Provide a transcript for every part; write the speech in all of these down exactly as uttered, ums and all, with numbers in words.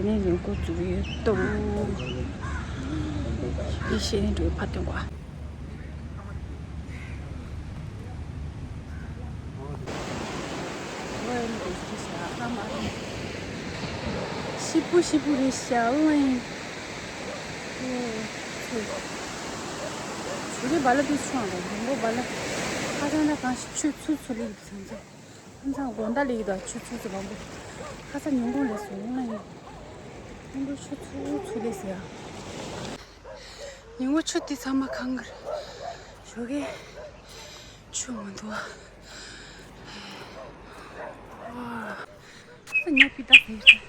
དེ་ནས་ལུང་ཁུག་འཛུགས་ཡོད་དོ། ཡེ་ཤེས་ནས་འགྲོ་ཕ་སྟོན་པ། ཤི་པོ་ཤི་པོ་རེད་ཤག་ཨང་། ཨེ། ཨེ། ཚེ། ཆུ་རེ་བ་ལ་དུ་སོང་རེད། མགོ་བ་ལ། ཁ་སང་ན་གང་ཞིག་ཆུ་ཚུར་ཚུར་ལེགས་སོང་ཚེ། ཁ་སང་དགོང་དག་ལེགས་དོ་ཆུ་ཚུར་ཚུར་མང་པོ། ཁ་སང་ཉིན་གུང་ལས་སོང་ན་ཡིན། ཉིན་གུང་ཆུ་ཚུར་ཚུར་ལེགས་ཟེར་ཡ། ཉིན་གུང་ཆུ་དེ་ཚང་མ་གང་གི་རེད། ཞོགས་ཀས་ཆུ་མི་འདུག་ཨ། ཨ། ཉ་པི་ཏ་ཟེར་ཏེ།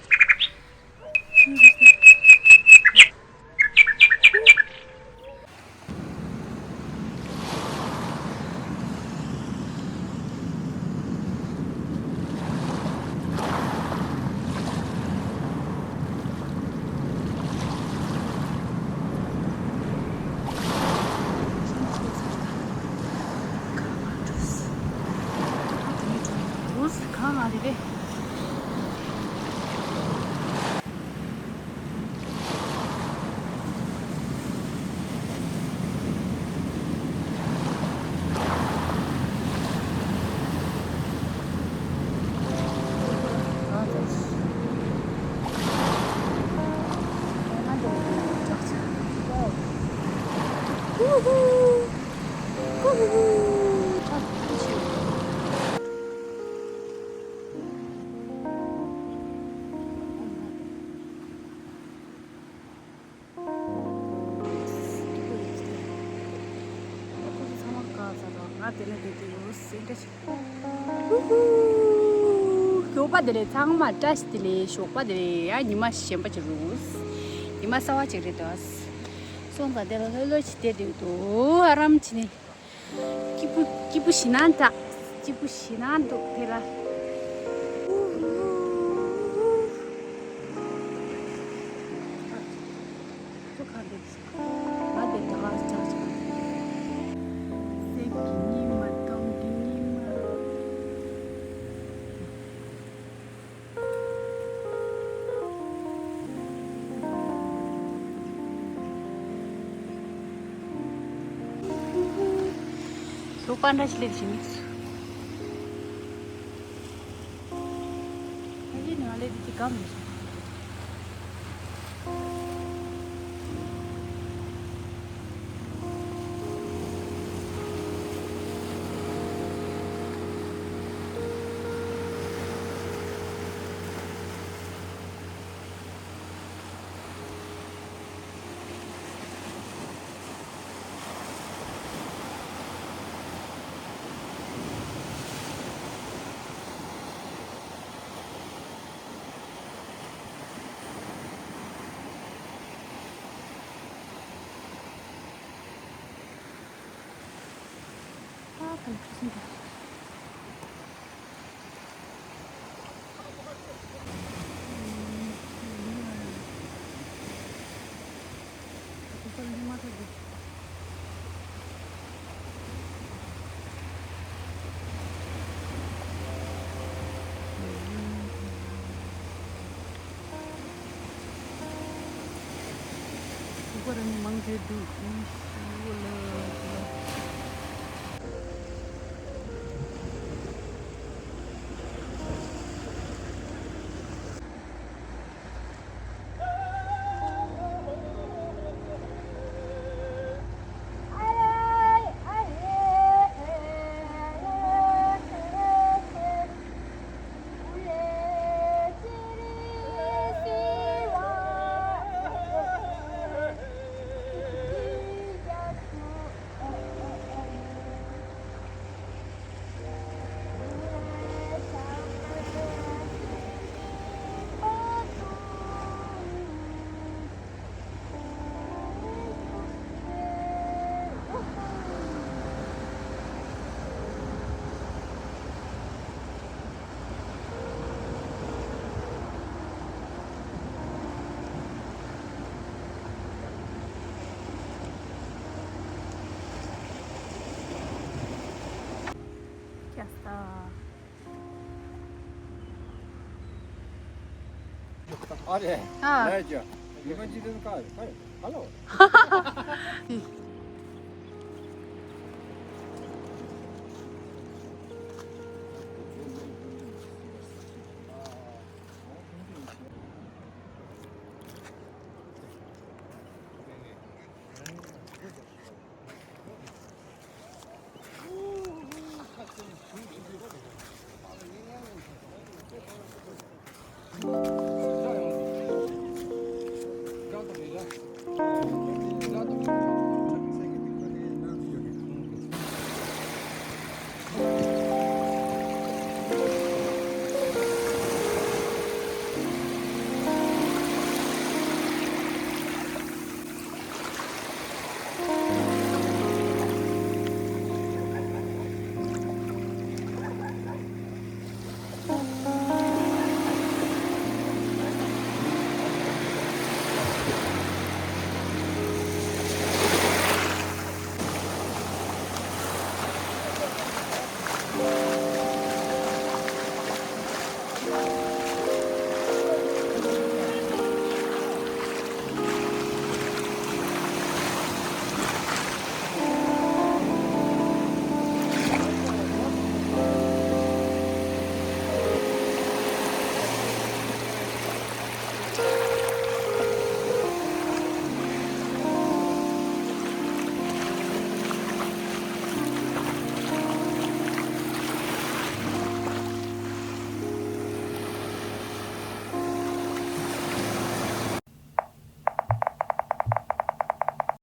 གང་ང་རེད་པས། ཞོགས་པ་བདེ་ལེགས། ཚང་མ་བཀྲ་ཤིས་བདེ་ལེགས། ཞོགས་པ་བདེ་ལེགས། ཡ་ཉི་མ་གཞན་པ་ཅིག་རེད། ཉི་མ་གསར་པ་ཅིག་རེད་དོ། སོང་ཙང་དེ་ལ་ལྷོད་ལྷོད་ཅིག་བསྡད་འདུག་དོ། ཨ་རམ་བྱས་ནས། སྐྱིད་པོ་སྐྱིད་པོ་ཞེ་དྲག་འདུག་སྐྱིད་པོ་ཞེ་དྲག་འདུག་དེ་ལ། ཚོ་ག་འདུག་ང་དེ་ད་ག་ཅག་ཅག་སེམས་ཀྱི་ཉི་མ་སྟོང་གི་ཉི་མ། ཞོགས་པ་འདྲ་ཞིག་སླེབས་ཤིང་། ཨ་ལི་ནི་ང་ལས་དེ་ཅི་གམ་མི་སོང་། ཨ་ད་ཁྲུ་སུམ་ཅུ། ཁོ་རང་ནི་མང་ཆེ་འདུག་ཁྱེད་ས། ཨ་རེད། ཨ། ལས་ཀྱི་ཉི་མ་གཅིག་དེ་ཁ་ཁ་ཁ་ལོ།